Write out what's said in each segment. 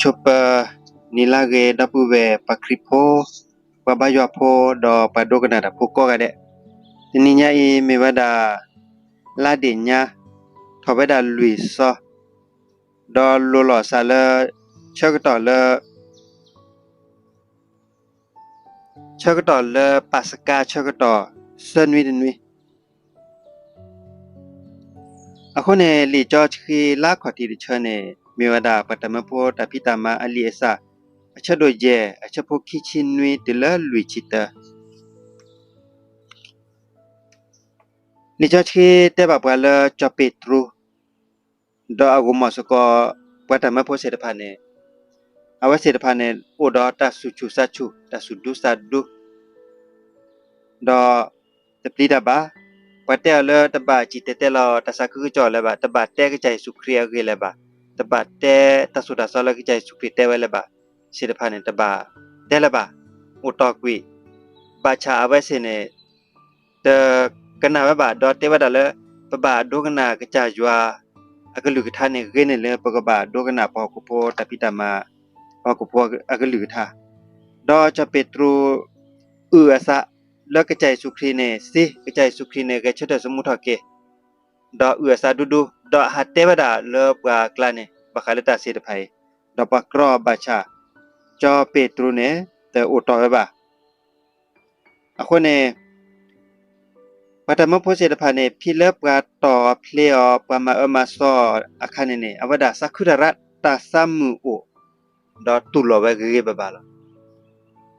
ဆိပၢၤနံၤလၢအဂ့ၤ ဒီပုၢ်ဝဲၢ်ပှၤခရံာ်ဖိ, ပှၤဘါယွၤဖိ ဒီးပှၤဒိကနၣ်တၢ်ဖိကိးဂၤဒဲး, တနံၤညါအံၤမ့ၢ်ဝဲဒၣ် လါဒ့ၣ်ညါ, ထီၣ်ဝဲဒၣ်လွံၢ်သီ, ဒီးလိၣ်လီၤစးလၢ ဆၢကတီၢ်လၢ ဆၢကတီၢ်လၢပၢ်စကါဆၢကတီၢ် သၢနွံတနွံ. အဃိန့ၣ် လံာ်စီဆှံလၢအခီၣ်ထံးတဆၢန့ၣ် မ့ၢ်ဝဲဒၣ်ပှၤတၢ်မၢဖိတၢ်ဖံးတၢ်မၤအလံာ်အစၢ် အဆၢဒိၣ်ယဲၢ် အဆၢဖိခံဆံနွံတုၤလၢလွံၢ်ဆံတၢ. လံာ်စီဆှံတဲဘၣ်ပှၤလၢကၠီၣ်ပ့းတရူး ဒီးအဂီၢ်မီၢ်စ့ၢ်ကီး ပှၤတၢ်မၢဖိသ့ၣ်တဖၣ်န့ၣ်, အဝဲသ့ၣ်တဖၣ်န့ၣ် အိၣ်ဒီးတၢ်သူၣ်ဆူၣ်သးဆူၣ် တၢ်သူၣ်ဒူသးဒူ, ဒီးတပျံၤတၢ်ဘၣ်. ပှၤတဲအီၤလၢတဘၣ်စံၣ်တဲၤတဲလီၤတၢ်သးခုကစီၣ်လၢၤဘၣ်, တဘၣ်တဲကစၢ်ယ့ၣ်ၡူးခရံာ်အဂ့ၢ်လၢၤဘၣ်, တဘၣ်တဲတၢ်သိၣ်တၢ်သီလၢကစၢ်ယ့ၣ်ၡူးခရံာ်တဲဝဲလၢၤဘၣ်, သ့ၣ်တဖၣ်န့ၣ် တဘၣ်တဲလၢၤဘၣ်, အိၣ်တီၢ်ကွံာ်, ဘၣ်ဆၣ်အဝဲသ့ၣ်န့ၣ် တကနၣ်ဝဲဘၣ်, ဒီးတဲဝဲဒၣ်လၢ ပဘၣ်ဒိကနၣ်ကစၢ်ယွၤအကလုၢ်ကထါန့ၣ် ဂ့ၤန့ၢ်လၢပကဘၣ်ဒိကနၣ်ပှၤဟီၣ်ခိၣ်ဖိတၢ်ဖံးတၢ်မၤ, ပှၤဟီၣ်ခိၣ်ဖိအကလုၢ်ကထါ. ဒီးကၠီၣ်ပ့းတရူးအုၣ်အသးလၢကစၢ်ယ့ၣ်ၡူးခရံာ်န့ၣ်သ့, ကစၢ်ယ့ၣ်ၡူးခရံာ်န့ၣ် ဂဲၤဆၢထၢၣ်သမူထီၣ်က့ၤ, ဒီးအုၣ်အသးဒူဒူ, ဒီးဟးတဲဝဲဒၣ်လၢပှၤကျါန့ၣ် ဘၣ်ဃးလၢတၢ်သ့ၣ်တဖၣ်အံၤ, ဒီးပှၤကြီဘၣ်ဆၣ် ကၠီၣ်ပ့းတရူးန့ၣ် တအိၣ်တီၢ်ဝဲဘၣ်. အဃိန့ၣ် ပှၤတၢ်မၢဖိသ့ၣ်တဖၣ်န့ၣ် ဖဲလၢပှၤတီၢ်အီၤဖျ့အီၤ ပှၤမၤအၢမၤသီအီၤအခါန့ၣ်န့ၣ် အဝဲဒၣ်သးခုတရး တၢ်သးမုာ်အိၣ်, ဒီးတူၢ်လိာ်ဝဲဂ့ၤဂ့ၤဘၣ်ဘၣ်လီၤ.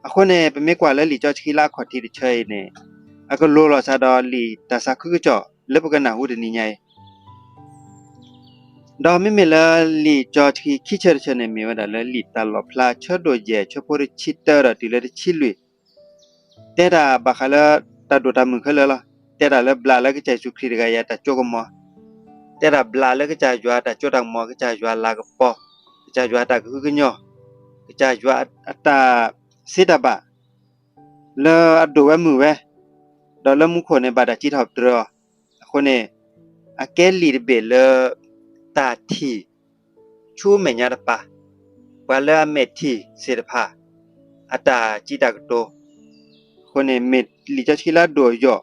အဃိန့ၣ် ပမ့ၢ်ကွၢ်လၢလံာ်စီဆှံလၢအခီၣ်ထံးတဆၢအံၤန့ၣ် အကလိၤလီၤစးဒီးလံာ်တၢ်သးခုကစီၣ်လၢပကနၢ်ဟူတနံၤညါအံၤ ဒီးမ့မ့ၢ်လၢလံာ်စီဆှံခံဆၢတဆၢန့ၣ် မ့ၢ်ဝဲဒၣ်လၢလံာ်တၢ်လီၣ်ဖျါဆၢဒိၣ်ယဲၢ် ဆၢဖိတဆံတၢဒီးတုၤလၢတဆံလွံၢ်, တဲတၢ်ဘၣ်ဃးလၢတၢ်ဒိၣ်တၢ်မုၢ်ခဲလၢာ်လီၤ. တဲတၢ်လၢဘျးလၢကစၢ်ယ့ၣ်ၡူးခရံာ်တဂၤအံၤအတၢ်စိကမီၤ, တဲတၢ်ဘျးလၢကစၢ်ယွၤအတၢ်စိတၢ်ကမီၤ, ကစၢ်ယွၤအတၢ်ကဟုကညီၢ်, ကစၢ်ယွၤအတၢ်သ့တၢ်ဘၣ် လၢအဒိၣ်ဝဲမုာ်ဝဲ, ဒီးလၢမူခိၣ်န့ၣ် ဘၣ်တၢ်စံးထီၣ်ပတြၢၤအီၤ, အဃိန့ၣ် အကဲလံာ်တဘ့ၣ်လၢ တၢ်ထံၣ်ဆူမဲာ်ညါတပၤ, ပှၤလၢအမဲာ်ထံၣ်သ့ၣ်တဖၣ် အတၢ်စံးတၢ်ကတိၤ, အဃိန့ၣ် မ့ၢ်လံာ်စီဆှံလၢအဒိၣ်အယိာ်,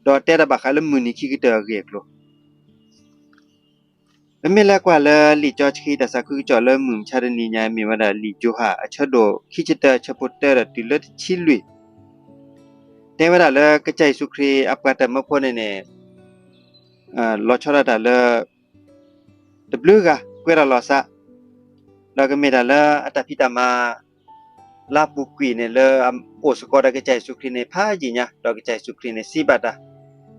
ဒီးတဲတၢ်ဘၣ်ဃးလၢမုၢ်နံၤခံကတၢၢ်အဂ့ၢ်အကျိၤ ပမ့ၢ်လဲၤကွၢ်လၢလံာ်စီဆှံတၢ်သးခုကစီၣ်လၢမုၢ်မဆါတနံၤညါ မ့ၢ်ဝဲဒၣ်လံာ်ယိၤဟၣ်အဆၢဒိၣ်ခံဆံတၢ ဆၢဖိတၢဒီးတုၤလၢတဆံလွံၢ်, တဲဝဲဒၣ်လၢကစၢ်ယ့ၣ်ၡူးခရံာ်အပှၤတၢ်မၢဖိန့ၣ်န့ၣ် လီၤဆီဒၣ်တၢ်လၢ တဘျုးဂၤ ကွဲးထီၣ်လီၤသး, ဒီးကမ့ၢ်တၢ်လၢအတၢ်ဖံးတၢ်မၤ လၢအပူၤကွံာ်န့ၣ် လၢအအိၣ်စ့ၢ်ကီးဒီးကစၢ်ယ့ၣ်ၡူးခရံာ်န့ၣ် ဖးယံာ်ညါ, ဒီးကစၢ်ယ့ၣ်ၡူးခရံာ်န့ၣ် စံးဘၣ်တၢ်,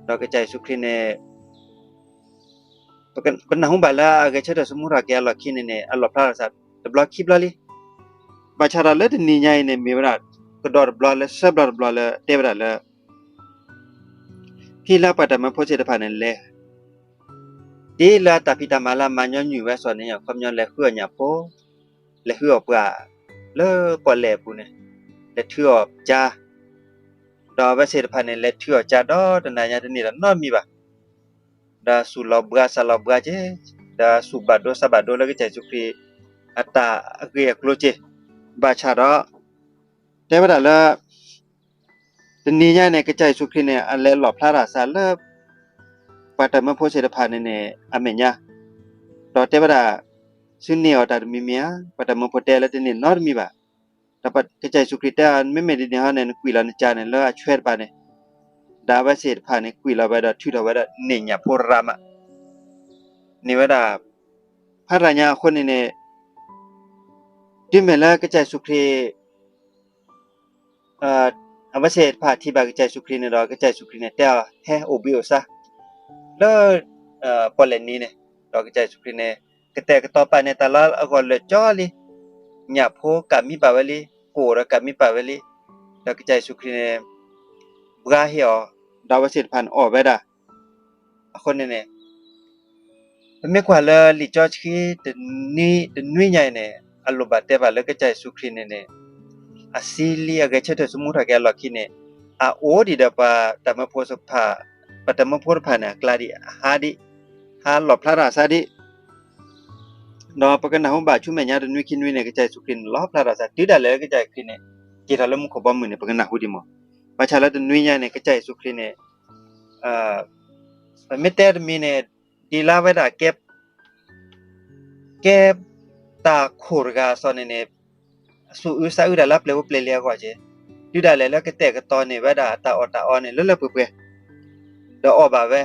ဒီးကစၢ်ယ့ၣ်ၡူးခရံာ်န့ၣ် ပကနၢ်ဟူဘၣ်လၢအဂဲၤဆၢထၢၣ်သမူထီၣ်က့ၤအလီၢ်ခံန့ၣ်န့ၣ် အလီၣ်ဖျါထီၣ်သး တဘျီခံဘျီလံ. ဘၣ်ဆၣ်ဒီးလၢတနံၤညါအံၤန့ၣ် မ့ၢ်ဝဲဒၣ်ကဒီးတဘျီလၢသၢဘျီတဘျီလၢ တဲဝဲဒၣ်လၢ ဖဲလၢပှၤတၢ်မၢဖိသ့ၣ်တဖၣ်န့ၣ်လဲၤ ဒ်လၢအတၢ်ဖံးတၢ်မၤလၢအမၤညီနုၢ်ဝဲအသိးန့ၣ် အခီပညီလဲၤဃုအီၣ်ညၣ်ဖိ, လဲၤဃုအီၣ်ပှၢ် လၢပီၣ်လဲၣ်အပူၤန့ၣ်, လဲၤထုးအီၣ်ကၠါ, ဒီးအဝဲသ့ၣ်တဖၣ်န့ၣ် လဲၤထုးအီၣ်ကၠါဒီးတနၤညါတန့ၢ်ဒီးနီတမံၤဘၣ်. ဒီးသူၣ်လီၤဘှါသးလီၤဘှါက့ၤ, ဒီးသူၣ်ဘၣ်ဒိသးဘၣ်ဒိလၢကစၢ်ယ့ၣ်ၡူးခရံာ်အတၢ်အဂ့ၢ်အကျိၤက့ၤ, ဘၣ်ဆၣ်ဒီး တဲဝဲဒၣ်လၢ တနံၤညါန့ၣ် ကစၢ်ယ့ၣ်ၡူးခရံာ်န့ၣ် အလဲၤလီၣ်ဖျါထီၣ်သးလၢ ပှၤတၢ်မၢဖိသ့ၣ်တဖၣ်န့ၣ်န့ၣ် အမဲာ်ညါ, ဒီးတဲဝဲဒၣ် သုန့ၢ်အီၣ်တၢ်တမံၤမံၤဧါ, ပှၤတၢ်မၢဖိတဲလၢတန့ၢ်နီတမံၤဘၣ်. ဒီးကစၢ်ယ့ၣ်ၡူးခရံာ်တဲအီၤ မ့မ့ၢ်ဒ်န့ၣ်ဟီန့ၣ် နကွံာ်လီၤနကၠါန့ၣ် လၢအဆွဲတပၤန့ၣ်, ဒီးအဝဲသ့ၣ်တဖၣ်န့ၣ် ကွံာ်လီၤဝဲဒီးထုးထီၣ်ဝဲဒီး န့ၢ်ညၣ်ဖိရၤမး, န့ၢ်ဝဲဒၣ် ဖးရၤညါအဃိန့ၣ်န့ၣ် တုၤမ့ၢ်လၢကစၢ်ယ့ၣ်ၡူးခရံာ် အဝဲသ့ၣ်တဖၣ်ထံၣ်ဘၣ်ကစၢ်ယ့ၣ်ၡူးခရံာ်န့ၣ်ဒီး ကစၢ်ယ့ၣ်ၡူးခရံာ်န့ၣ် တဲအီၤ ဟဲအိၣ်ဘှံးအိၣ်သါ လၢ ပီၣ်လဲၣ်နံၤန့ၣ်, ဒီးကစၢ်ယ့ၣ်ၡူးခရံာ်န့ၣ် ကတဲာ်ကတီၤပာ်န့ၢ်တၢ်လၢအဂီၢ်လၢာ်ကၠီလံ, ညၣ်ဖိကးမံဘၣ်ဝဲလံ, ကိၣ်ဒီးကးမံဘၣ်ဝဲလံ, ဒီးကစၢ်ယ့ၣ်ၡူးခရံာ်န့ၣ် ဘှါဟ့ၣ်အီၤ, ဒီးအဝဲသ့ၣ်တဖၣ်န့ၣ်အီၣ်ဝဲဒၣ် အဃိန့ၣ်န့ၣ် ပမ့ၢ်ကွၢ်လၢလံာ်စီဆှံတနွံညါအံၤန့ၣ် အလိၣ်ဘၣ်တဲဘၣ်လၢကစၢ်ယ့ၣ်ၡူးခရံာ်န့ၣ်န့ၣ် အသံလံအဂဲၤဆၢထၢၣ်သမူထီၣ်က့ၤအလီၢ်ခံန့ၣ် အအိၣ်ဒံးဒီးပှၤတၢ်မၢဖိတဖၣ်, ပှၤတၢ်မၢဖိတဖၣ်န့ၣ် အကျါဒံး အဟးဒံး, ဟးလီၣ်ဖျါထီၣ်အသးဒံး ဒီးပကနၢ်ဟူဘၣ်ဆူမဲာ်ညါတနွံခံနွံန့ၣ် ကစၢ်ယ့ၣ်ၡူးခရံာ်န့ၣ် လီၤဖျါထီၣ်သး တုၤဒၣ်လဲာ်လၢကစၢ်ယ့ၣ်ၡူးခရံာ်န့ၣ် က့ၤထီၣ်လၢမူခိၣ်ဘီမုၢ်န့ၣ် ပကနၢ်ဟူဒံးမး. ဘၣ်ဆၣ်လၢတနွံညါန့ၣ် ကစၢ်ယ့ၣ်ၡူးခရံာ်န့ၣ် ပမ့ၢ်တဲတမံၤန့ၣ် ဒ်လၢဝဲဒၣ်ကဲ ကဲတၢ်ခိၣ်တဂၤအသိးန့ၣ်န့ၣ် အသူၣ်အုးသးအုးဒၣ်လၢအပျဲၢ်ဖိပျဲၢ်လံအဂီၢ်က့ၤ, တုၤဒၣ်လဲာ်လၢကတဲာ်ကတီၤန့ၢ်ဝဲဒၣ်အတၢ်အီၣ်တၢ်အီန့ၣ် လၢလၢပှဲၤပှဲၤ, ဒီးအီၣ်ဘၣ်ဝဲ,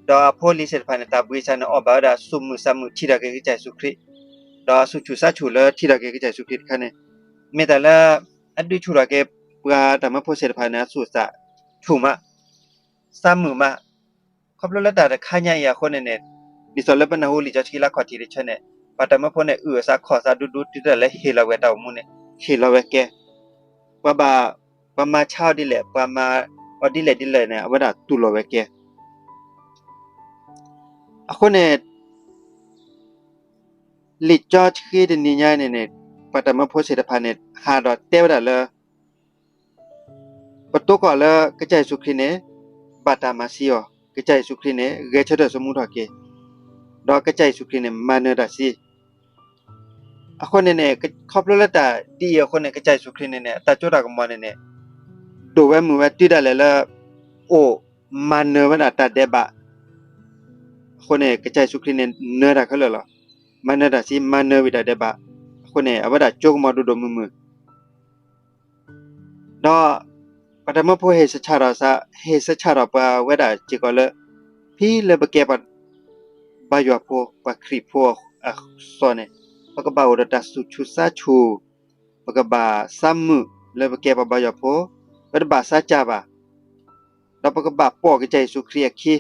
ဒီးအဖိလံၤသ့ၣ်တဖၣ်န့ၣ် တၢ်ဘှံးဆၣ်န့ၣ် အီၣ်ဘၣ်ဝဲဒၣ် သူၣ်မုာ်သးမုာ်ထံၣ်ထီၣ်က့ၤကစၢ်ယ့ၣ်ၡူးခရံာ်, ဒီးအသူၣ်ဆူၣ်သးဆူၣ်လၢထံၣ်ထီၣ်က့ၤကစၢ်ယ့ၣ်ၡူးခရံာ်တခါန့ၣ်, မ့ၢ်တၢ်လၢ အဒုးဆူၣ်ထီၣ်က့ၤ ပှၤတၢ်မၢဖိသ့ၣ်တဖၣ်န့ၣ် အသူၣ်အသးဆူၣ်မး, သးမုာ်မး, ခီဖျိလၢတၢ်တခါညါအံၤအဃိန့ၣ်န့ၣ်, ဒ်သိးလၢပနၢ်ဟူလံာ်စီဆှံလၢခီၣ်ထံးတဆၢန့ၣ်, ပှၤတၢ်မၢဖိန့ၣ် အုၣ်အသးခီၣ်သးဒူဒူ တုၤဒၣ်လဲာ်ဟ့ၣ်လီၤဝဲတၢ်အိၣ်မူန့ၣ်, ဟ့ၣ်လီၤဝဲကဲ, ပှၤဘၣ်, ပှၤမၤဆါအီၤဒ်လဲၣ်, ပှၤမၤအီၤဒ်လဲၣ်ဒ်လဲၣ်န့ၣ် အဝဲဒၣ်တူၢ်လိာ်ဝဲကဲ. အဃိန့ၣ် လံာ်စီဆှံတနံၤညါန့ၣ်န့ၣ်, ပှၤတၢ်မၢဖိသ့ၣ်တဖၣ်န့ၣ် ဟးဒီးတဲဝဲဒၣ်လၢ ပတိၢ်ကီၢ်လၢကစၢ်ယ့ၣ်ၡူးခရံာ်န့ၣ် ဘၣ်တၢ်မၤသံအီၤ, ကစၢ်ယ့ၣ်ၡူးခရံာ်န့ၣ် ဂဲၤဆၢထၢၣ်သမူထီၣ်က့ၤ, ဒီးကစၢ်ယ့ၣ်ၡူးခရံာ်န့ၣ် မၤနၢၤတၢ်သံ. အဃိန့ၣ်န့ၣ် ခီဖျိလၢတၢ်ဒ်အံၤအဃိန့ၣ် ကစၢ်ယ့ၣ်ၡူးခရံာ်န့ၣ်န့ၣ် အတၢ်စိတၢ်ကမီၤန့ၣ်န့ၣ် ဒိၣ်ဝဲမုၢ်ဝဲတုၤဒၣ်လဲာ်လၢ အိၣ်မၤနၢၤဝဲဒၣ်တၢ်ဒဲးဘး. အဃိန့ၣ် ကစၢ်ယ့ၣ်ၡူးခရံာ်န့ၣ် နၢၤတၢ်ခဲလၢာ်လီၤ. မၤနၢၤတၢ်သံ, မၤနၢၤဝံၤတၢ်ဒဲးဘး. အဃိန့ၣ် အဝဲဒၣ်စိကမီၤဒိၣ်ဒိၣ်မုၢ်မုၢ် ဒီးပှၤတၢ်မၢဖိဟ့ၣ်စးထီၣ်, ဟ့ၣ်စးထီၣ်ပှၤဝဲဒၣ်စ့ၢ်ကီးလၢ ဖဲလၢပကဲပှၤဘါယွၤဖိ, ပှၤခရံာ်ဖိအသိးန့ၣ်, ပကဘၣ်အိၣ်ဒီးတၢ်သူၣ်ဆူၣ်သးဆူၣ်, ပကဘၣ်သးမုာ်လၢပကဲပှၤဘါယွၤဖိ, ပတဘၣ်သးစၢ်ဘၣ်, ဒီးပကဘၣ်ပိာ်ကစၢ်ယ့ၣ်ၡူးခရံာ်အခံ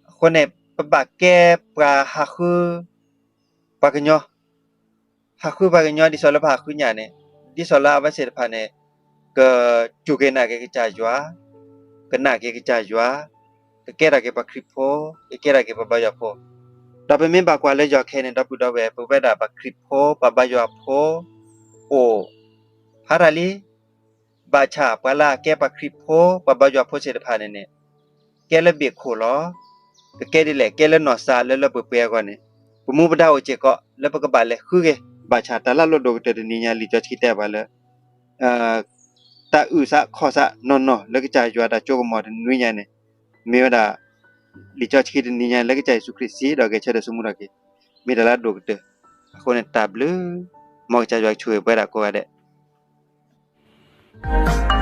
အဃိန့ၣ် ပဘၣ်ကဲပှၤဟးဃုပှၤကညီ, ဟးဃုပှၤကညီဒ်သိးလၢပဟးဃုညၣ်န့ၣ်, ဒ်သိးလၢအဝဲသ့ၣ်တဖၣ်န့ၣ် ကစူၢ်က့ၤနာ်က့ၤကစၢ်ယွၤ, ကနာ်က့ၤကစၢ်ယွၤ, ကကဲထီၣ်က့ၤပှၤခရံာ်ဖိ, ကကဲထီၣ်က့ၤပှၤဘါယွၤဖိ, ဒီးပမ့ၢ်ဘၣ်ကွၢ်လၢယီၢ်ခဲအံၤန့ၣ် ဒီပုၢ်ဒီဝဲၢ် ပဝဲဒၣ်ပှၤခရံာ်ဖိ ပှၤဘါယွၤဖိ အိၣ်ဖးတၢ်လံ. ဘၣ်ဆၣ်ပှၤလၢအကဲပှၤခရံာ်ဖိ ပှၤဘါယွၤဖိသ့ၣ်တဖၣ်န့ၣ်န့ၣ် ကဲလၢဘ့ၣ်ခိၣ်လီၤ. ကကဲဒ်လဲၣ်, ကဲလၢနီၢ်သးလၢလၢပှဲၤပှဲၤအဂီၢ်န့ၣ်, ပမူပဒါအိၣ်စ့ၢ်ကီး လၢပကဘၣ်လဲၤဃုက့ၤ. ဘၣ်ဆၣ်တၢ်လၢအလိၣ်ဒိၣ်ကတၢၢ်တနံၤညါ လံာ်စီဆှံတဲပှၤလၢ တၢ်အုၣ်သးခီၣ်သးနီၢ်နီၢ်လၢကစၢ်ယွၤတၢ်စိကမီၤတနွံညါန့ၣ်, မ့ၢ်ဝဲဒၣ် လံာ်စီဆှံတနံၤညါလၢကစၢ်ယ့ၣ်ၡူးခရံာ်စံးဒီးဂဲၤဆၢထၢၣ်သမူထီၣ်က့ၤ, မ့ၢ်တၢ်လၢအဒိၣ်ကတၢၢ်. အဃိန့ၣ်တၢ်ဘျုး, မ်ကစၢ်ယွၤကဆိၣ်ဂ့ၤပဝဲဒၣ်ကိးဂၤဒဲး.